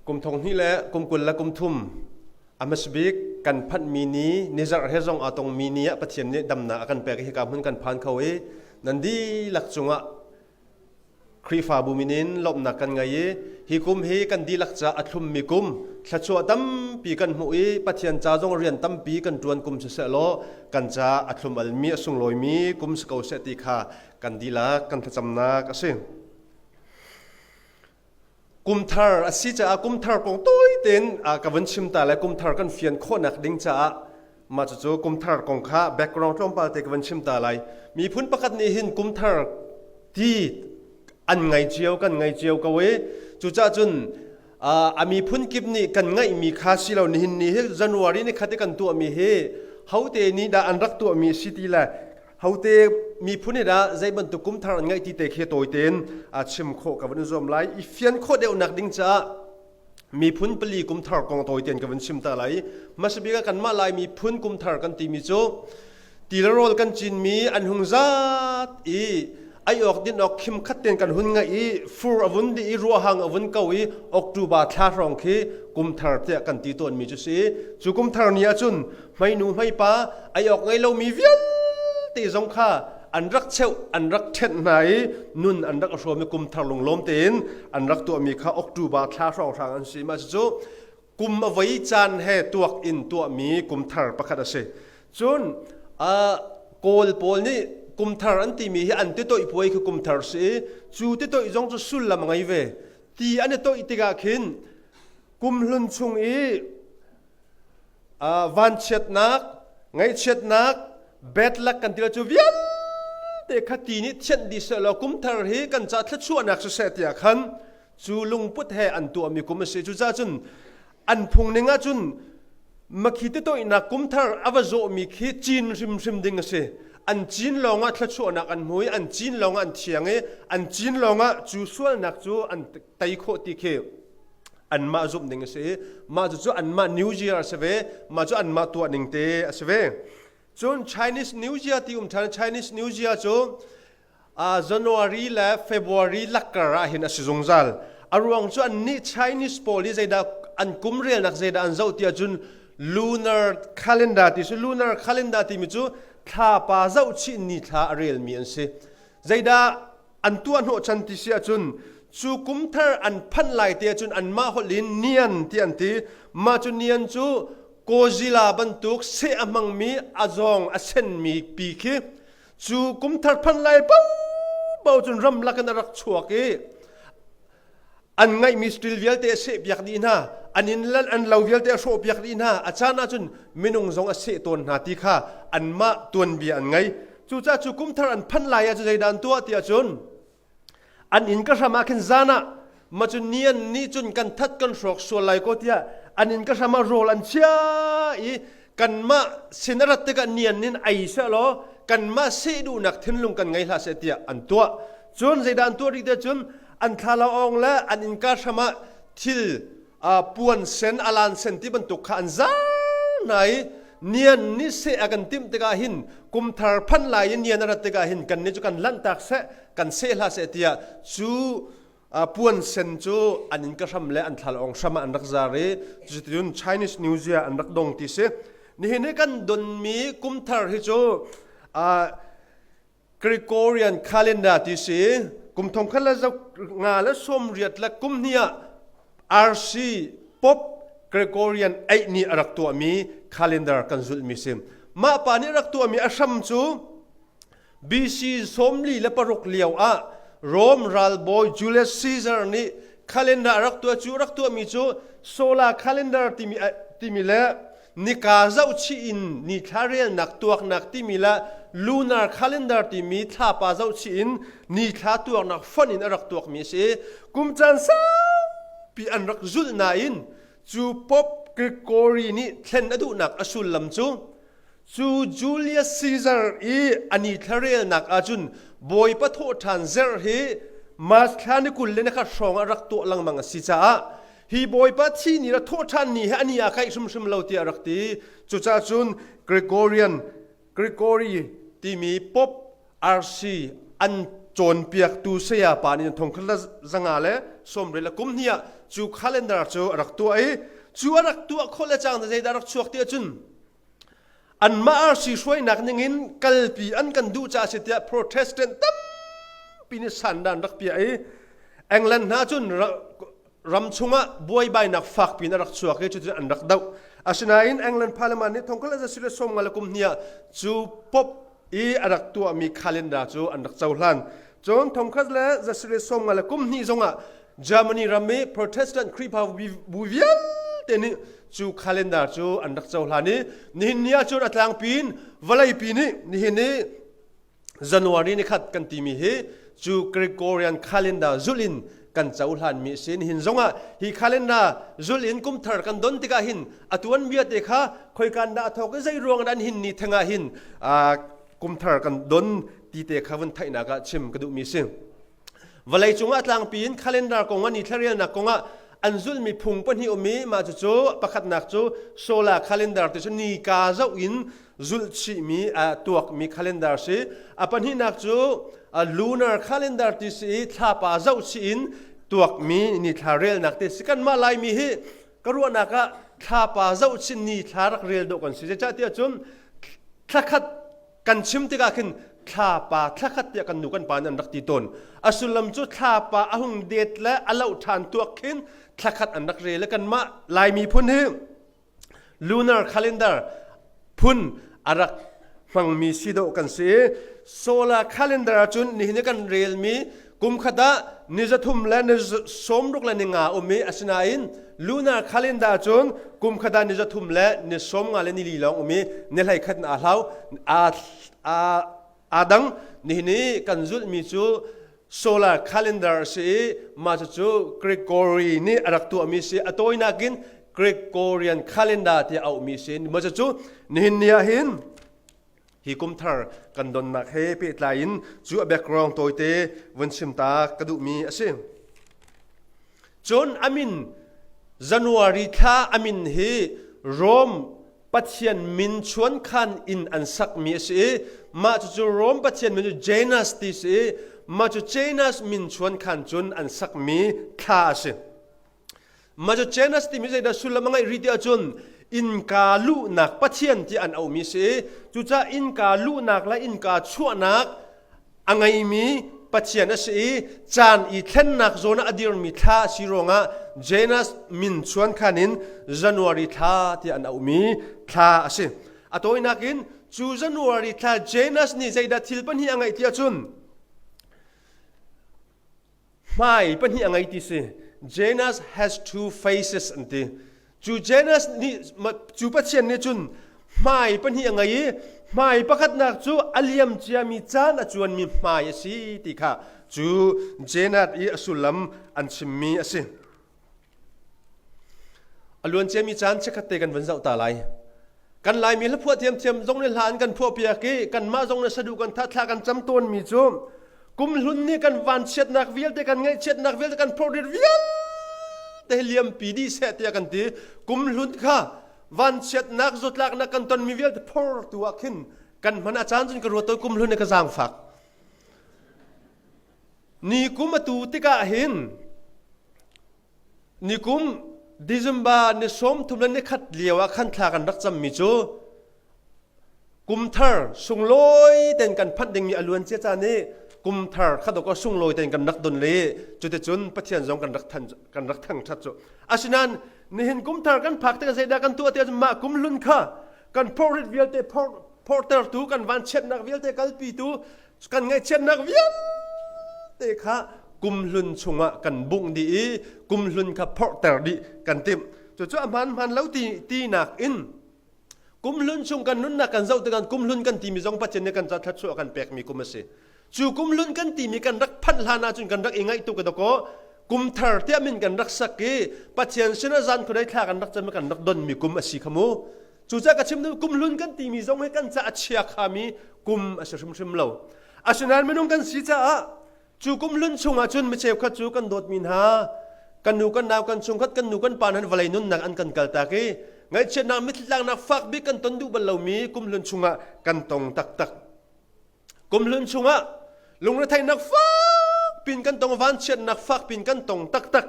Kum thong hnih le kum 20 le kum thum a hmasabik kan phanhmi ni nizarh he zong aa tongmi ni ah Pathian nih damnak a kan pek i hika hmun kan phan kho i nan dihlak cungah Khrihfabu min in lawmhnak kan ngei i hi kum hi kan dihlak ca a thlummi kum thluachuah tampi kan hmuh i Pathian ca zong rian tampi kan ṭuan kum siseh law kan ca a thlum almi a sunglawimi kum si ko seh ti kha kan dihlak kan thlacamnak a si. Kumthar a si caah kumthar kong tawi tein ka vun chim ta le kumthar kan fian khawhnak ding caah mah cucu kumthar kong kha background tlawmpal te ka vun chim ta lai. Miphun pakhat nih hin kumthar ti an ngei cio kan ngei cio ko i cucaah cun a miphun kip nih kan ngeihmi kha si lo nihin ni hi January ni khat i kan tuahmi hi hote nih dah an rak tuahmi si ti le Hote miphun nih dah zei bantuk kum thar an ngeih ti te khi tawi tein chim khawh ka van zuam lai. I fian khawh deuhnak ding caah miphun pali kum thar kong tawi tein ka van chim ta lai. Hmasabik ah kanmah Lai miphun kum thar kan timi cu tilrawl kan cinmi an hung zat i ai awk din awk khim khat ten kan hun ngai i fur a vun di i ruahang a vun ko i October thla hrawng khi kum thar tiah kan ti tawn mi cu si. Cu kum thar ni ahcun hmeinu hmeipa ei awk ngei lomi vialte zong kha an rak cheuh an rak ṭhenh hna i nun an rak hrawm i kum thar lunglawm tein an rak tuahmi kha October thla hrawnghrang an si. Mah cucu kum a voi caan he tuak in tuahmi kum thar pakhat a si. Cun Kawl pawl nih kum thar an timi hi an titoih puai khi kum thar si i cu titoih zong cu sullam a ngei ve. Ti an i toih tikah khin kum hlun chung i Vanchiatnak, ngaihchiatnak, bad luck kan ti lo cu vialte kha ti nih thianh dih sehlaw kumthar hi kan ca thluachuahnak siseh tiah khan cu lungput he an tuahmi kum a si. Cucaah cun an phung ning ahcun makhi titoihnak kumthar a va zawhmi khi cin hrimhrim ding a si. An cin lawngah thluachuahnak an hmu i an cin lawngah an thiang i an cin lawngah cu sualnak cu an tei khawh ti khi anmah zumh ding a si i mah cucu anmah New Year a si ve mah cu anmah tuah ning te a si ve cun Chinese New Year ti um ṭhan Chinese New Year cu January le February lakkar ah hin a si zungzal a ruang cu annih Chinese pawl hi zeidah an kum relnak zeidah an zoh ti ahcun lunar calendar ti si lunar calendar timi cu thlapa zohchih ni thla a relmi an si zeidah an tuah hnawhchan ti si ahcun cu kumthar an phanh lai te ahcun anmah holh in nian ti an ti mah cu nian cu Godzilla bantuk seh a hmangmi a zawng a senmi pi khi cu kumthar phanh lai paohpaoh cun ramlak in a rak chuak i an ngaihmi stil vialte a sehpiak dih hna an inn le an lo vialte a hrawhpiak dih hna a caan ahcun minung zong a seh tawn hna ti kha anmah tuanbia an ngei cucaah cu kumthar an phanh lai ah cu zeidah an tuah ti ahcun an inn ka hram ah khin zan ah ma cun ni an nih cun kan that kan hrawk sual lai ko tiah an inn ka hram ah rawl an chia i kanmah sin a rat tikah nian in ei seh law kanmah seh duhnak thinlung kan ngei hlah seh tiah an tuah cun zeidah an tuah rih te cun an thlalaawng le an innka hram ah thil puan sen alan sen ti bantuk kha an zar hna i nian nih seh a kan timh tikah hin kumthar phanh lai i nian a rat tikah hin kan nih cu kan lanhtak seh kan seh hlah seh tiah cu puan sen cu an innka hram le an thlalaawng hram ah an rak zar i cuticun Chinese New Year an rak dong ti si nihin hi kan donmi kumthar hi cu Gregorian calendar ti si kum thong khat le nga le sawm riat le kum hnih ah RC Pope Gregorian 8 nih a rak tuahmi calendar kan zulhmi si mah pa nih rak tuahmi a hram cu BC 46 lio ah Rome ralbawi Julius Caesar nih calendar a rak tuah cu rak tuahmi cu solar calendar timi timi le nika zohchih in nithla relnak tuaknak timi le lunar calendar timi thlapa zohchih in nithla tuaknak fonh in a rak tuakmi a si. Kum caan saupi an rak zulh nain cu Pope Gregory nih thlen a duhnak a sullam cu cu Julius Caesar i a nithla relnak ahcun Bawipa thawhṭhan zerh hi March thla ni 20 le ni khat hrawng ah rak tuah lengmang a si caah hi Bawipa thi ni le thawhṭhan ni hi a ni ah kaih hrimhrim lo tiah a rak ti. Cucaah cun Gregorian Gregory timi Pope RC an cawnpiaktu saya pa nih thongkhat le zanga le sawmrel le kum hnih ah cu calendar cu a rak tuah i cu a rak tuah khawh le cang zeidah rak chuak ti ahcun anmah RC hruainak ningin kalpi an kan duh caah si tiah Protestant tampi nih sandan rak piah i England hna cun ram chungah buaibainak fakpi in a rak chuak i cuticun an rak doh. Asinain England Parliament nih thongkhat le zasile 50 le kum hnih ah cu Pope i a rak tuahmi calendar cu an rak cohlan. Cun thongkhat le zasile 50 le kum hnih zongah Germany ram i Protestant Khrihfa bu vialte nih cu calendar cu an rak cohlan i nihin ni ahcun a tlangpi in vawleipi nih nihin i January ni khat kan timi hi cu Gregorian calendar zulh in kan cohlanmi a si. Nihin zongah hi calendar zulh in kumthar kan don tikah hin a tuanbia te kha khoikan dah a thawk i zei ruang dah hin ni theng ah hin kumthar kan don ti te kha vun theihnak ah chim ka duhmi si. Vawlei cungah tlangpi in calendar kong ah ni thlarelnak kong ah an zulhmi phung pahnih um i mah cucu pakhatnak cu solar calendar ti cu nika zoh in zulh chihmi tuakmi calendar si. A pahnihnak cu lunar calendar ti si i thlapa zoh chih in tuakmi nithla relnak ti si. Kanmah Laimi hi ka ruahnak ah thlapa zoh chin ni thla rak rel dawh kan si. Zeicahtiah cun thlakhat kan chim tikah khin thlapa thlakhat tiah kan nu kan pa nih an rak ti tawn. A sullam cu thlapa a hung det le a loh ṭhan tuak khin thlakhat an rak rel i kanmah Laimi phun hi lunar calendar phun a rak hmangmi si dawh kan si. Solar calendar ahcun nihin i kan relmi kum khat ah ni 300 le ni 60 le ni nga um i asinain lunar calendar cun kum khat ah ni 300 le ni 50 le ni li lawng um i ni 11 in aa hlau aa aa dang. Nihin i kan zulhmi cu solar calendar a si i mah cucu Gregory nih a rak tuahmi si. A tawinak in Gregorian calendar tiah auhmi si. Mah cucu nihin ni ah hin hi kum thar kan donnak he pehtlai in cu a background tawite vun chim ta ka duhmi a si. Cun a min January thla a min hi Rome Pathian min chuankhan in an sakmi a si i mah cucu Rome Pathian min cu Janus ti si i mah cu Janus min chuankhan cun an sakmi thla a si. Mah cu Janus timi zeidah sullam a ngeih rih ti ahcun innka luhnak Pathian ti an auhmi si i cucaah innka luhnak le innka chuahnak a ngeimi Pathian a si i caan i thlennak zawn ah a dirmi thla a si ruangah Janus min chuankhan in January thla tiah an auhmi thla a si. A tawinak in cu January thla Janus nih zeidah thil pahnih a ngeih ti ahcun Hmai pahnih a ngei ti si. Janus has two faces an ti. Cu Janus nih cu Pathian nih cun hmai pahnih a ngei i hmai pakhatnak cu a liam ciami caan a cuanmi hmai a si ti kha cu Janus i a sullam an chimmi a si. A luan ciami caan chikkhat te kan vun zoh ta lai. Kan Laimi hlaphuah thiamthiam zong nih hla an kan phuah piak i kanmah zong nih saduh kan that thla kan cam tawnmi cu kumhlun nih kan vanchiatnak vialte kan ngaihchiatnak vialte kan phorrit vialte hi liampi dih seh tiah kan ti. Kumhlun kha vanchiatnak zawtlaknak kan tonmi vialte phortu ah khin kan hman a caan cun ka ruat tawn kumhlun hi ka zaangfak. Ni kum atu tikah hin Nikum December ni 31 lio ah khan thla kan rak cammi cu kumthar sunglawi ten kan phanh dingmi a luan cia caan i kumthar kha dok sunglawi ten kan rak don le cuticun Pathian zong kan rak than kan rak thangthat cu. Asinain nihin kumthar kan phak tikah zeidah kan tuah tiah mah kumhlun kha kan phorrit vialte phortertu kan vanchiatnak vialte kalpitu kan ngaihchiatnak vialte kha kumhlun chungah kan bungh dih i kumhlun kha phorhter dih kan timh. Cucu a hmaan hmaan lo ti tinak in kumhlun chung kan nunnak kan zoh tikah kumhlun kan timi zong Pathian nih kan ca thluachuah kan pekmi kum a si. Cu kumhlun kan timi kan rak phanh hlan ahcun kan rak i ngaih tuk dakaw kumthar tiah min kan rak sak i Pathian sinah zan khuadei thla kan rak cam i kan rak donmi kum a si kha mu. Cucaah ka chim kumhlun kan timi zong hi kan ca a chia khami kum a si hrimhrim lo. Asinain minung kan si caah cu kumhlun chungah cun mi cheukhat cu kan dawtmi hna kan nu kan nau kan chungkhat kan nu kan pa nan vawlei nunnak an kan kaltak i ngaihchiatnak mitthli fak bik kan ton duh bal lomi kumhlun chungah kan tong taktak. Kumhlun chungah. Lungretheihnak fak pin kan tong, vanchiatnak fak pin kan tong taktak.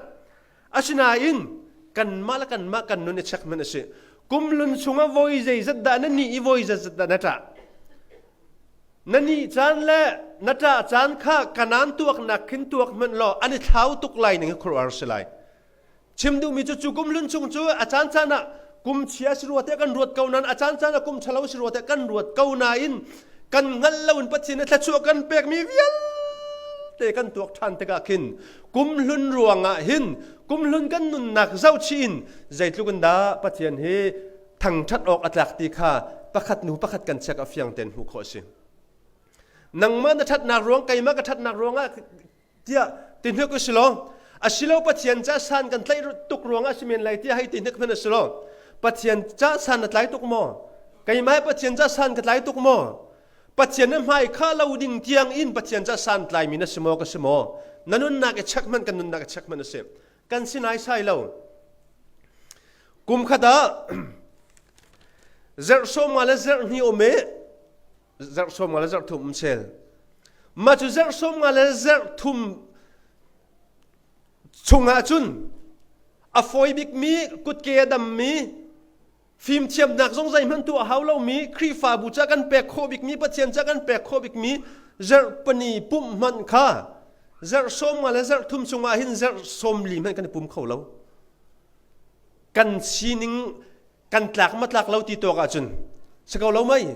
Asinain kanmah le kanmah kan nun i check hmanh a si. Kumlun chungah voi zeizat dah na nih i voi zeizat dah na ṭah. Na nih caan le na ṭah caan kha kanaan tuaknak khin tuak hmanh law an i thlau tuk lai ning hi khuaruahhar si lai. Chim duhmi cu cu kum hlun chung cu a caan caan ah kum chia si rua tiah kan ruat ko nain a caan caan ah kum ṭhalo si rua tiah kan ruat ko nain kan hngalh loin Pathian nih thluachuah kan pekmi vialte kan tuak ṭhan tikah khin kum hlun ruangah hin kum hlun kan nunnak zohchih in zeitluk in dah Pathian hi thangṭhat awk a tlak ti kha pakhat hnu pakhat kan check a fiang tein hmuh khawh a si. Nangmah na ṭhatnak ruang keimah ka ṭhatnak ruangah tiah ti hnek u si law asilo Pathian ca san kan tlaih tuk ruangah si men lai tiah hei ti hnek hmanh a si lo. Pathian ca san na tlai tuk maw? Keimah Pathian ca san ka tlai tuk maw? Pathian na hmai kha lo ding tiang in Pathian ca san tlaimi na si maw ka si maw? Na nunnak i check hmanh kan nunnak i check hmanh a si. Kan si nai sai lo. Kum khat ah zarh sawm nga le zarh hnih um i zarh sawm nga le zarh thum um sel. Mah cu zarh sawm nga le zarh thum chungah cun a fawi bikmi kutke a dammi fimthiamnak zong zeihmanh tuah hau lomi Khrihfabu ca kan pek khawh bikmi Pathian ca kan pek khawh bikmi zarhpani pumh hmanh kha zarh 50 le zarh thum chungah hin zarh 40 hmanh kan i pum kho lo. Kan sining kan tlak ma tlak lo ti tawk ahcun si ko lo mei?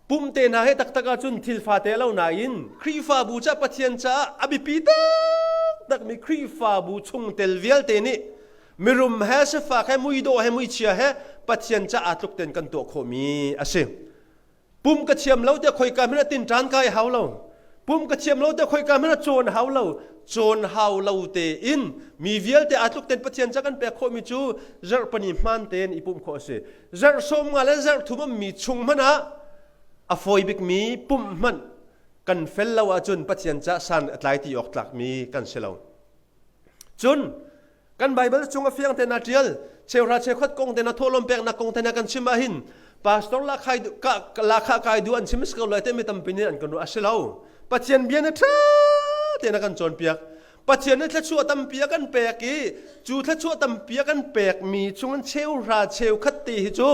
Pumte hna he taktak ahcun thil fate lo nain Khrihfabu ca Pathian caah a biapi taktakmi Khrihfabu chungtel vialte nih mirum he sifak he muidawh he muichia he Pathian caah tluk ten kan tuah khawhmi a si. Pum ka thiam lo tiah khoika hmanh ah tinṭan kai hau lo. Pum ka thiam lo tiah khoika hmanh ah cawn hau lo. Cawn hau lo tein mi vialte aa tluk tein Pathian ca kan pek khawhmi cu zarhpani hmaan tein i pumh khawh a si. Zarh 50 le zarh thum ummi chung hmanh ah a fawi bikmi pumh hmanh kan fel lo ahcun Pathian ca san a tlai ti awk tlakmi kan si lo. Cun kan Bible chung a fiang tein aa ṭial cheuhra cheukhat kong te na thawhlawm peknak kong te na kan chim ahhin pastor lakhai lakha kai du an chim si ko lai te mi tampi nih an kan ruah a si lo Pathian bia na ṭha tein a kan cawnpiak Pathian nih thluachuah tampi a kan pek i cu thluachuah tampi a kan pekmi chungin cheuhra cheukhat te hi cu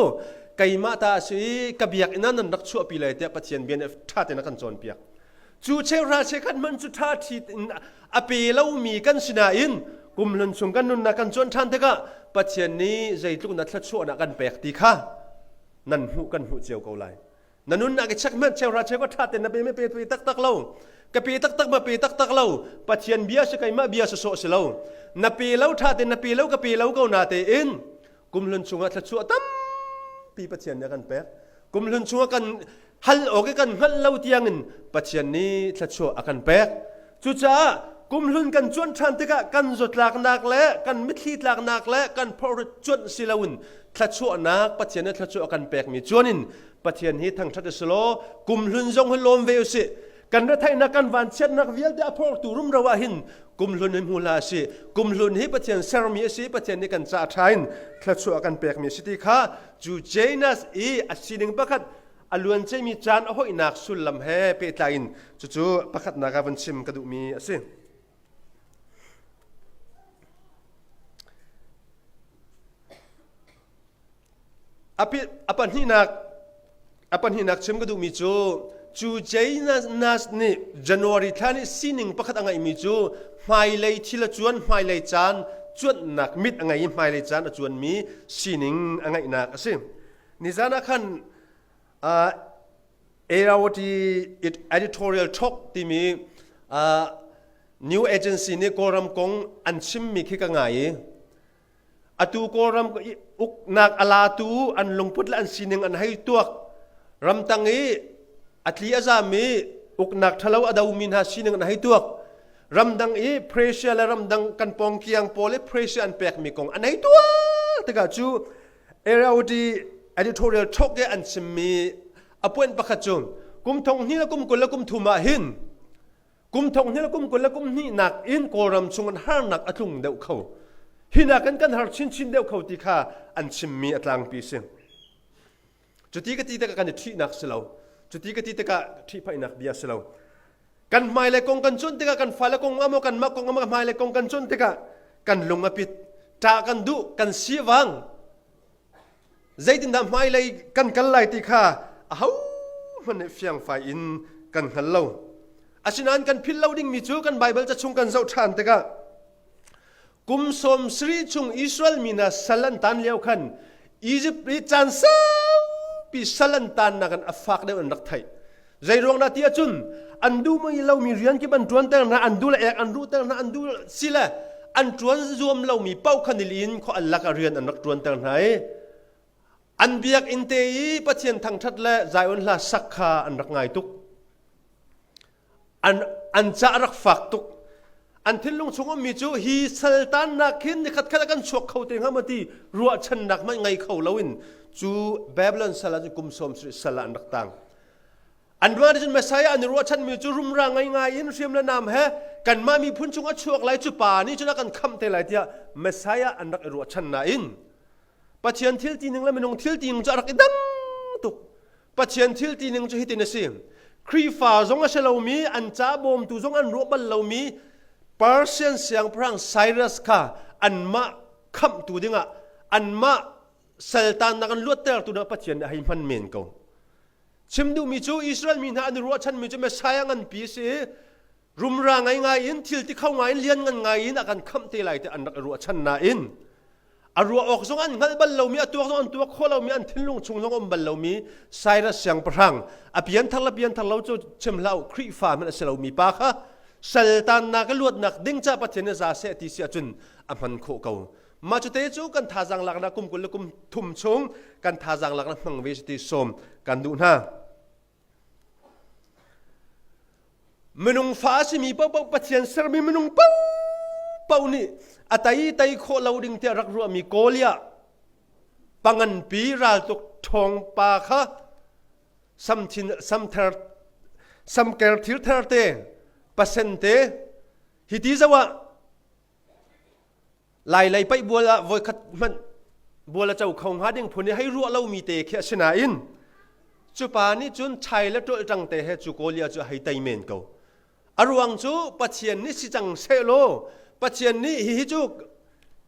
keimah ta a si i ka biakinn ah nan rak chuahpi lai tiah Pathian bia nih ṭha tein a kan cawnpiak cu cheuhra cheukhat hmanh cu ṭha ṭhi in a pe lomi kan si nain kumhlun chung kan nunnak kan cuan ṭhan tikah Pathian nih zeitluk na thluachuahnak kan pek ti kha nan hmuh kan hmuh cio ko lai. Na nunnak i check hmanh cheuhra cheukhat ṭha tein na pe pe pe taktak lo. Ka pe taktak ma pe taktak lo. Pathian bia si keimah bia si sawh si lo. Na pe lo ṭha tein na pe lo ka pe lo ko na tein kumhlun chungah thluachuah tampi Pathian nih a kan pek. Kumhlun chungah kan hal awk i kan hngalh lo tiangin Pathian nih thluachuah a kan pek. Cucaah kumhlun kan cuanh ṭhan tikah kan zawtlaknak le kan mitthli tlaknak le kan phorrit cuanh si loin thluachuahnak Pathian nih thluachuah a kan pekmi cuan in Pathian hi thangṭhat a si law kumhlun zong hi lawm ve usih. Kan retheihnak kan vanchiatnak vialte a phortu rumro ah hin kumhlun hi hmu hlah si kumhlun hi Pathian sermi a si Pathian nih kan ca ṭha in thluachuah kan pekmi a si ti kha cu Janus i a sining pakhat a luanciami caan a hoihnak sullam he pehtlai in cucu pakhatnak ah vun chim ka duhmi a si. A pahnihnak a pahnihnak chim ka duhmi cu cu Janus nih January thla nih sining pakhat a ngeihmi cu hmailei thil a cuan hmailei caan cuanhnak mit a ngei i hmailei caan a cuanmi sining a ngeihnak a si. Nizan ah khan uh, Airwati editorial talk timi uh, new agency nih Kawlram kong an chimmi khi ka ngai i Atu Kawlram uknak a latu an lungput le an sining an hei tuak. Ramtang i a tli a zam i uknak ṭhalo a domi hna sining an hei tuak. Ramdang i pressure le ramdang kan pawngkiang pawl i pressure an pekmi kong an hei tuak tikah cu ARD editorial talk i an chimmi a point pakhat cu kum thong hnih le kum 20 le kum thum ah hin Kum thong hnih le kum 20 le kum hnihnak in Kawlram chung in harnak a tlung deuh kho. Hi nakin kan har chinchin deuh kho ti kha an chimmi a tlangpi si. Cuti ka ti tikah kan i ṭhihnak si lo. Cuti ka ti tikah ṭhihphaihnak bia si lo. Kan hmailei kong kan cuanh tikah kan fale kong ah maw kanmah kong ah maw hmailei kong kan cuanh tikah kan lung a pit. Ṭah kan duh, kan sivang. Zeitindah hmailei kan kal lai ti kha ahohmanh nih fiangfai in kan hngal lo. Asinain kan philh lo dingmi cu kan Baibal ca chung kan zoh ṭhan tikah Kum 70 chung Israel mi hna sal an tan lio khan Egypt i caan saupi sal an tannak in a fak deuh an rak theih. Zei ruang dah ti ahcun an duh mui lomi rian kip an ṭuanter hna, an duh le ek an ruhter hna, an duh si le an ṭuan zuam lomi paoh khan i in khua an lakah rian an rak ṭuanter hna i an biakinn te i Pathian thangṭhat le Zion hla sak kha an rak ngai tuk. An, an ca a rak fak tuk. An thinlung chung ummi cu hi saltannak hin nikhat khat ah kan chuak kho te hnga maw ti ruahchannak hmanh ngei kho loin cu Babylon sal ah cun kum 70 sal ah an rak tang. An ruah cun Messiah an i ruahchanmi cu rumra ngai ngai in hriam le nam he kanmah miphun chung a chuak lai cu pa nih cun a kan khamh te lai tiah Messiah an rak i ruahchan nain Pathian thil tining le minung thil tining cu a rak i dang tuk. Pathian thil tining cu hitin a si. Khrihfa zong a si lomi, an ca bawmtu zong an ruah bal lomi Persian siangpahrang Cyrus kha anmah khamhtu dingah anmah saltannak an luattertu dingah Pathian nih a hei hman men ko. Chim duhmi cu Israel mi hna an i ruahchanmi cu Messiah nganpi a si i rumra ngaingai in thil ti kho ngai in lian ngan ngai in a kan khamh te lai ti an rak i ruahchan nain a ruah awk zong an hngalh bal lomi a tuak zong an tuak khawh lomi an thinlung chung zong um bal lomi Cyrus siangpahrang a pianthar le pianthar lo cu chim hlah u Khrihfa hmanh a si lomi pa kha saltannak i luatnak ding ca Pathian nih za seh ti si ahcun a hman khawh ko mah cu te cu kan thazaang laknak kum 20 le kum thum chung kan thazaang laknak hmang ve ti sawm kan duh hna Minung fa a simi paohpaoh Pathian sermi minung paohpaoh nih a tei tei khawh lo ding tiah rak ruahmi Goliath panganpi raltuk ṭhawng pa kha samthin samther samker thirther te pasen te hi ti zoh ah Lailei paih bual ah voikhat hmanh bual a co kho hnga ding phun i hei ruah lomi te khi a si nain cu pa nih cun chai le ṭolh ṭang te he cu Goliath cu a hei tei men ko. A ruang cu Pathian nih si cang sehlaw Pathian nih hihi cu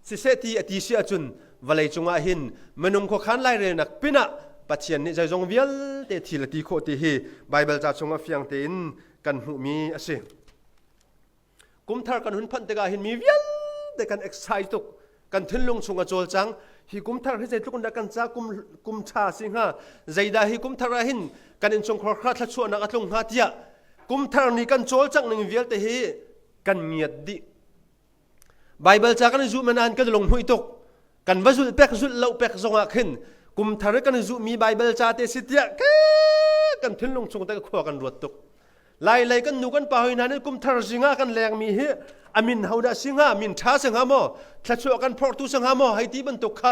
siseh ti a ti si ahcun vawlei cungah hin minung khuakhan lairelnak pinah Pathian nih zeizong vialte thil a ti khawh ti hi Baibal ca chungah fiang tein kan hmuhmi a si. Kumthar kan hun phanh tikah hin mi vialte kan excite tuk. Kan thinlung chung a cawlcang. Hi kumthar hi zeitluk in dah kan ca kum kum ṭha si hnga? Zeidah hi kumthar ah hin kan innchungkhar kha thluachuahnak a tlung hnga tiah kumthar ni kan cawlcangh ning vialte hi kan ngiat dih. Baibal ca kan i zuh man kan lunghmuih tuk. Kan va zulh pek zulh lo pek zongah khin kumthar i kan i zuhmi Baibal ca te si tiah ke kan thinlung chung te khua kan ruat tuk. Lailei kan nu kan pa hoi hna nih kumthar zingah kan lengmi hi a min ho dah si hnga min ṭha si hnga maw thluachuah kan phorhtu si hnga maw hei ti bantuk kha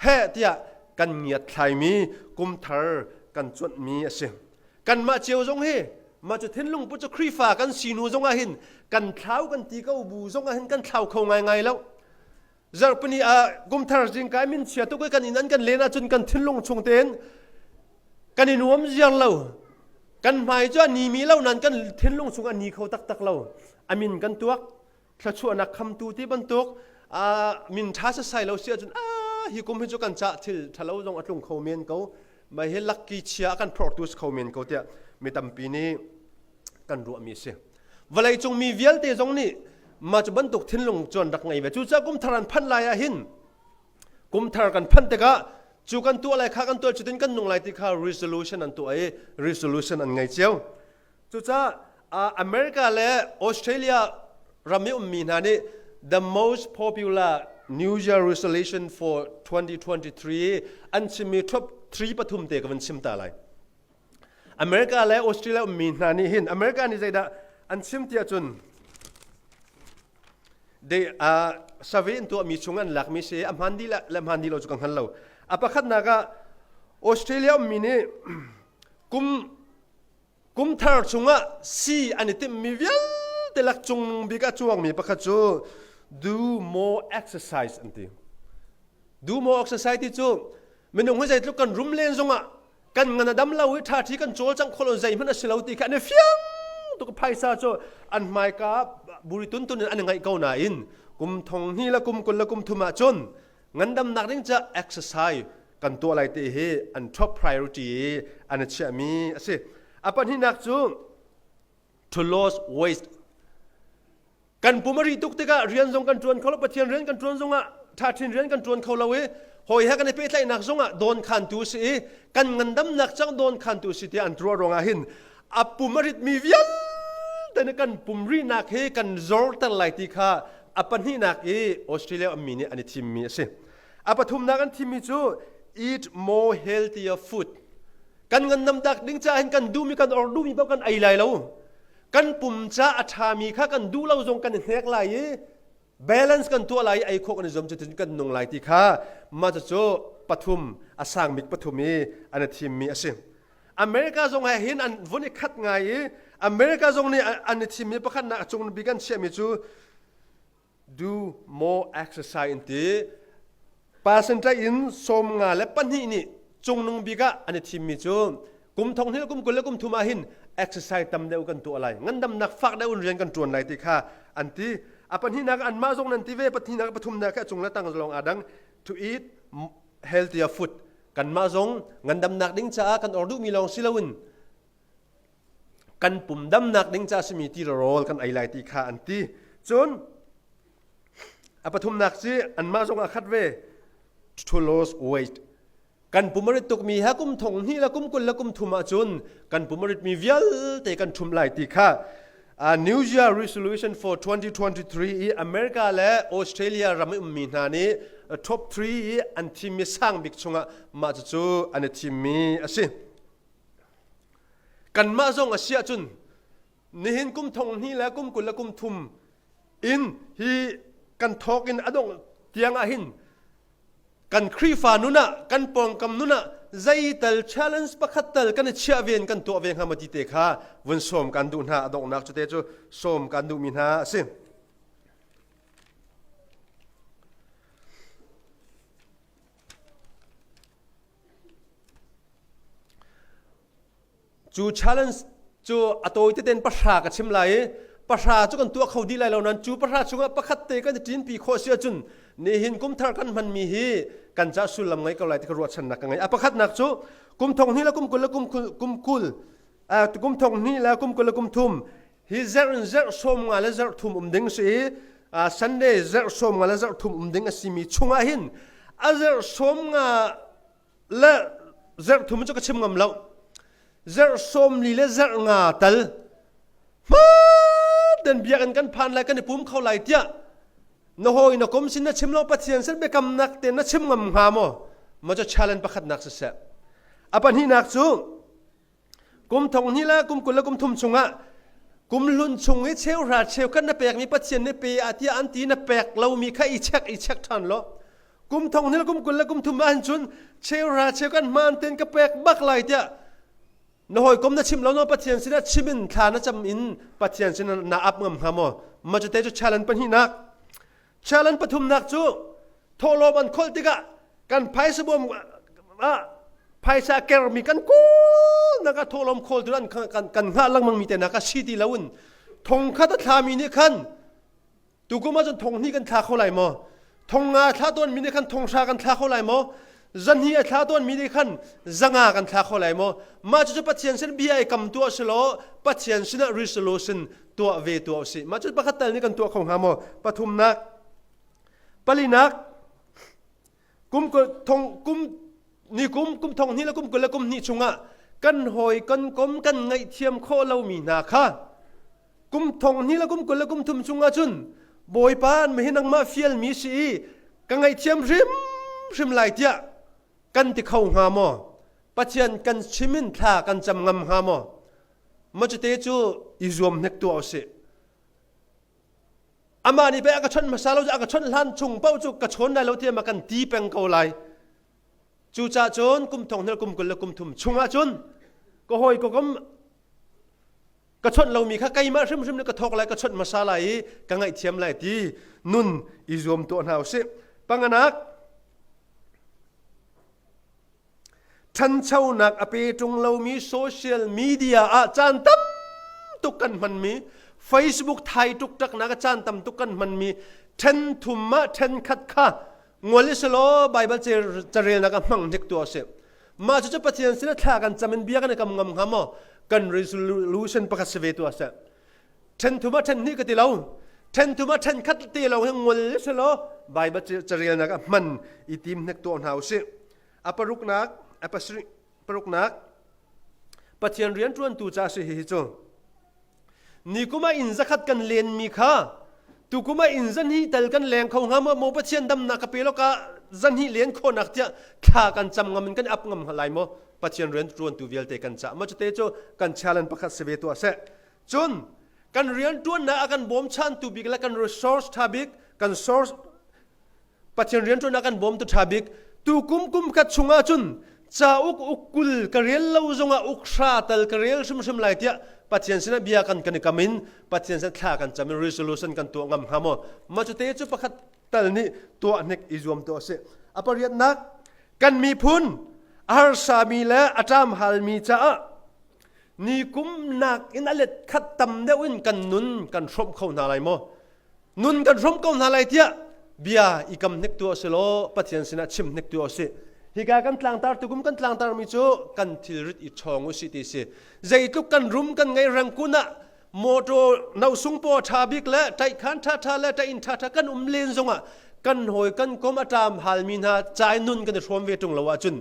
heh tiah kan ngiat thlaimi kumthar kan cuanhmi a si. Kanmah cio zong hi mah cu thinlung put cu Khrihfa kan si hnu zongah hin kan thlau kan ti ko bu zongah hin kan thlau kho ngaingai lo. Zarhpini ah kumthar zingka min chia tuk i kan inn an kan len ahcun kan thinlung chung tein kan i nuam ziar lo. Kan hmai cu a ni mi lo nain kan thinlung chung a ni kho taktak lo. A min kan tuak, thluachuahnak khamtu ti bantuk min ṭha sasai lo si ahcun a hi kum hi cu kan cah thil ṭhalo zong a tlung kho men ko. Mah hi lucky chia a kan phorhtu si kho men ko tiah mi tampi nih kan ruahmi a si. Vawleicung mi vialte zong nih mah cu bantuk thinlung cu an rak ngei ve. Cucaah kum thar an phanh lai ah hin kum thar kan phanh tikah cu kan tuah lai kha kan tuah cutin kan nung lai ti kha resolution an tuah i resolution an ngei cio. Cucaah America le Australia ram i ummi hna nih the most popular New Year resolution for 2023 an chimmi top 3 pathum te ka van chim ta lai. America le Australia ummi hna nih hin America nih zeidah an chim ti ahcun de uh, survey in tuahmi chung an lakmi si a hmaan dih le hmaan dih lo cu ka hngal lo. A pakhatnak ah Australia ummi nih kum kum thar chungah si an i timhmi vialte lak cung bik a cuangmi pakhat cu do more exercise an ti. Do more exercise ti cu minung hi zeitluk kan rum len zongah. Kan ngan a dam lo i ṭhaṭhi kan cawlcangh khawh lo zeihmanh a si lo ti kha an i fiang tuk. Phaisa cu an hmaika buri tuntun in an i ngaih ko nain kum thong hnih le kum 20 le kum thum ahcun ngandamnak ding ca exercise kan tuah lai ti hi an top priority i an i chiahmi a si. A pahnihnak cu to lose weight. Kan pum a ri tuk tikah rian zong kan ṭuan kho lo, Pathian rian kan ṭuan zongah ṭhaṭhin rian kan ṭuan kho lo i hawi he kan i pehtlaihnak zongah dawnkhantu si i kan ngandamnak cang dawnkhantu si tiah an ruah ruangah hin a pum a ritmi vialte nih kan pum rihnak hi kan zorter lai ti kha a pahnihnak i Australia ummi nih an i thimmi a si. A pathumnak an thimmi cu eat more healthier food. Kan ngandamnak ding caah hin kan duhmi kan or duhmi paoh kan ei lai lo. Kan pum ca a ṭhami kha kan duh lo zong kan i hnek lai i balance kan tuah lai i ei khawh kan i zuam cutin kan nung lai ti kha mah cucu pathum a sang bik pathum i an i thimmi a si. America zong he hin an vun i khat ngai i America zong nih an i thimmi pakhatnak a cung bik an chiahmi cu do more exercise in ti percentage in 52 nih cungnung bik ah an i thimmi cu kum thong hnih kum 20 le kum thum ah hin exercise tam deuh kan tuah lai ngandamnak fak deuh in rian kan tuan lai ti kha an ti a pahnihnak anmah zong nan ti ve pahnihnak pathumnak kha cung le tang lawng aa dang to eat healthier food kanmah zong ngandamnak ding caah kan or duhmi lawng si loin kan pum damnak ding ca simi ti rawl kan ei lai ti kha an ti cun a pathumnak ci anmah zong a khat ve to lose weight kan pum a rit tukmi ha kum thong hnih le kum 20 le kum thum ahcun kan pum a ritmi vialte kan ṭhum lai ti kha uh, New Year Resolution for 2023 i America le Australia ram i ummi hna nih top 3 i an thimmi sang bik chungah mah cucu an i thimmi a si. Kanmah zong a si ahcun nihin kum thong hnih le kum 20 le kum thum in hi kan thawk in a dongh tiang ah hin kan Khrihfa nun ah kan pawngkam nun ah zeital challenge pakhat tal kan i chiah ve in kan tuah ve hnga maw ti te kha vun sawm kan duh hna a donghnak cu te cu sawm kan duhmi hna a si. Cu challenge cu a tawi teten pahra ka chim lai i pahra cu kan tuah kho dih lai lo nain cu pahra chungah pakhat te kan i ṭinpi khawh si ahcun nihin kum thar kan hmanmi hi kan ca sullam ngei ko lai ti ka ruahchannak ka ngei. A pakhatnak cu kum thong hnih le kum 20 le kum kum 20 kum thong hnih le kum 20 le kum thum hi zarh in zarh 50 le zarh thum um ding si i Sunday zarh 50 le zarh thum um ding a simi chungah hin a zarh 50 le zarh thum cu ka chim ngam lo zarh 40 le zarh nga tal hmaten biakinn kan phan lai kan i pum kho lai tiah na hawi na kom sin na chim lo Pathian sin biakamnak te na chim ngam hnga maw ma cu challenge pakhatnak siseh a pahnihnak cu Kum thong hnih le kum 20 le kum thum chungah kum hlun chung i cheuhra cheukhat na pekmi Pathian nih pe ah tiah an ti na pek lomi kha i check i check ṭhan law kum thong hnih le kum 20 le kum thum ah hin cun cheuhra cheukhat hmaan tein ka pek bak lai tiah na hawikom na chim lo no Pathian sinah chim in thla na cam in Pathian sinah na ap ngam hnga maw ma cu te cu challenge pahnihnak Challenge pathumnak cu thawhlawm an kholh tikah kan phaisa bawm ah phaisa kermi kan kawlnak ah thawhlawm khawltu an kan kan hngah lengmang mi te nak a si ti loin thong khat a thlami nih khan tukum ahcun thong hnih kan thla kho lai maw thong nga thla tawn mi nih khan thong hra kan thla kho lai maw zahnih a thla tawn mi nih khan zanga kan thla kho lai maw mah cucu Pathian sin bia i kam tuah si law Pathian sinah resolution tuah ve tuah usih mah cu pakhat tal nih kan tuah kho hnga maw pathumnak palinak kum thong kum ni kum kum thong hnih le kum 20 le kum hnih chungah kan hawi kan kom kan ngaihthiam khawh lomi hna kha kum thong hnih le kum 20 le kum thum chungah cun bawipa an hi nangmah fialmi si i ka ngaihthiam hrim hrim lai tiah kan ti kho hnga maw pathian kan chim in thla kan cam ngam hnga maw Maw cute cu i zuam hnek tuah usih. Amah nih pei a ka chawnh hmasa lo a ka chawnh hlan chung paoh cu ka chawn lai lo tiah ma kan ti peng ko lai. Cucaah cun kum thong hnih kum 20 le kum thum chungah cun ka hawi ka kom ka chawnh lomi kha keimah hrimhrim nih ka thawk lai ka chawnh hmasa lai i ka ngaihthiam lai ti nun i zuam tuah hna usih. Panganak. Ṭhanchonak a pe ṭung lomi social media ah caan tam tuk kan hmanmi, Facebook thai ṭukṭaknak ah caan tam tuk kan hmanmi, ṭhen thum ah ṭhen khat kha ngol i selaw Baibal carelnak ah hmang hnik tuah usih. Mah cucu Pathian sinah thla kan cam in bia kan i kam ngam hnga maw? Kan resolution pakhat si ve tuah seh. Ṭhen thum ah ṭhen hnih ka ti lo. Ṭhen thum ah ṭhen khat te lo hi ngol i selaw Baibal carelnak ah hman i tim hnik tuah hna usih. A paruknak, a pasarih paruknak Pathian rianṭuantu ca si hihi cu nikum ah inn zakhat kan lenmi kha tukum ah inn zahnih tal kan leng kho hnga maw maw Pathian damnak ka pe loka zahnih len khawhnak tiah thla kan cam ngam in kan ap ngam lai maw Pathian rianṭuantu vialte kan cah ma cute cu kan challenge pakhat si ve tuah seh cun kan rianṭuannak a kan bawmchantu bik le kan resource ṭha bik kan source Pathian rianṭuan ah kan bawmtu ṭha bik tukum kum khat chungah cun cauk uk 20 ka rel lo zongah uk hra tal ka rel hrimhrim lai tiah Pathian sinah bia kan kan i kam in Pathian sin thla kan cam in resolution kan tuah ngam hnga maw mah cu te cu pakhat tal nih tuah hnik i zuam tuah a si a pariatnak kan miphun a harsami le a ṭam halmi caah ni kum nak in a let khat tam deuh in kan nun kan hrawmh kho hna lai maw Nun kan hrawm ko hna lai tiah bia i kam hnik tu a si law Pathian sinah chim hnik tu a si. Hika kan tlangtar tukum kan tlangtar mi cu kan thilrit i ṭhawng u si ti si. Zeitluk kan rum kan ngei rangkun ah motor no sung paw ṭha bik le ṭaihkhan ṭhaṭha le ṭaih inn ṭhaṭha kan um len zongah kan hawi kan kom a ṭam halmi hna cai nun kan i hrawm ve ṭung lo ahcun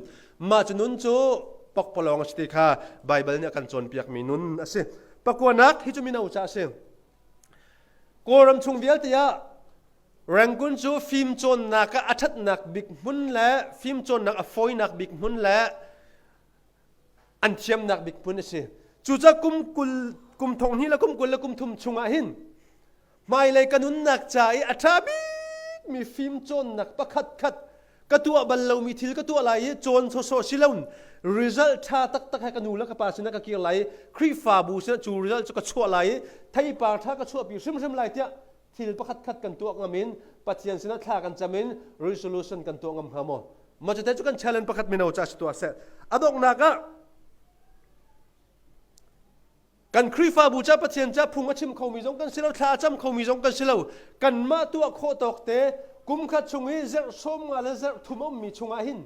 mah cu nun cu pokpalawng a si ti kha Baibal nih a kan cawnpiakmi nun a si. Pakuanak hi cu mino ca a si. Kawlram chung vialte ah Rangoon cu fimcawnnak ah a ṭhatnak bik hmun le fimcawnnak a fawinak bik hmun le an thiamnak bik hmun a si. Cucaah kum 20, kum thong hnih le kum 20 le kum thum chungah hin hmailei ka nunnak ca i a ṭha bikmi fimcawnnak pakhat khat ka tuah bal lomi thil ka tuah lai i cawn sawsawh si loin result ṭha taktak he ka nu le ka pa sinah ka kir lai i Khrihfabu sinah cu result cu ka chuah lai i theipar ṭha ka chuahpi hrimhrim lai tiah thil pakhat khat kan tuah ngam in Pathian sinah thla kan cam in resolution kan tuah ngam hnga maw? Mah cu te cu kan challenge pakhat mino ca si tuah seh. A donghnak ah Kan Khrihfabu ca Pathian ca phung a chim khomi zong kan si lo, thla a cam khomi zong kan si lo. Kanmah tuah khawh tawk te kum khat chung i zarh 50 le zarh thum a ummi chungah hin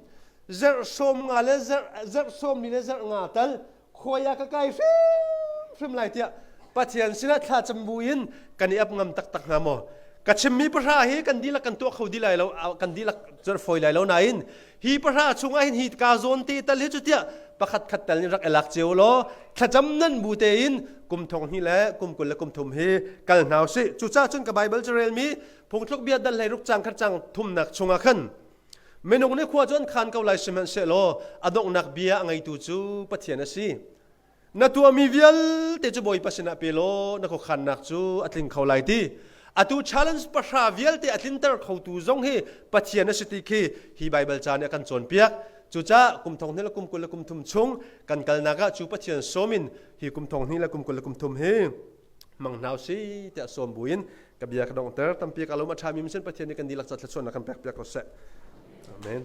zarh 50 le zarh zarh 40 le zarh nga tal khuai ah ka kai hrimhrim lai tiah Pathian sinah thla cam bu in kan i ap ngam taktak hnga maw? Ka chimmi pahra hi kan dihlak kan tuah kho dih lai lo, kan dihlak cun fawi lai lo nain hi pahra chungah hin hi ka zawn te tal hi cu tiah pakhat khat tal nih rak elak cio law thlacam nan bu tein kum thong hnih le kum 20 le kum thum hi kal hna usih cucaah cun ka Bible carelmi phungthluk bia dal hlei ruk cang khat cang thumnak chungah khan minung nih khua cu an khan ko lai sihmanhsehlaw a donghnak bia a ngeitu cu Pathian a si Na tuahmi vialte cu Bawipa sinah pe law na khuakhannak cu a tling kho lai ti. Atu challenge pahra vialte a tlinter khotu zong hi Pathian a si ti khi hi Baibal ca nih a kan cawnpiak. Cucaah kum thong hnih le kum 20 le kum thum chung kan kalnak ah cu Pathian sawm in hi kum thong hnih le kum 20 le kum thum hi mang hna usih tiah sawm buin ka bia ka donghter tampi ka lawm a ṭhami sin Pathian nih kan dihlak ca thluachuahnak kan pek piak ko seh. Amen.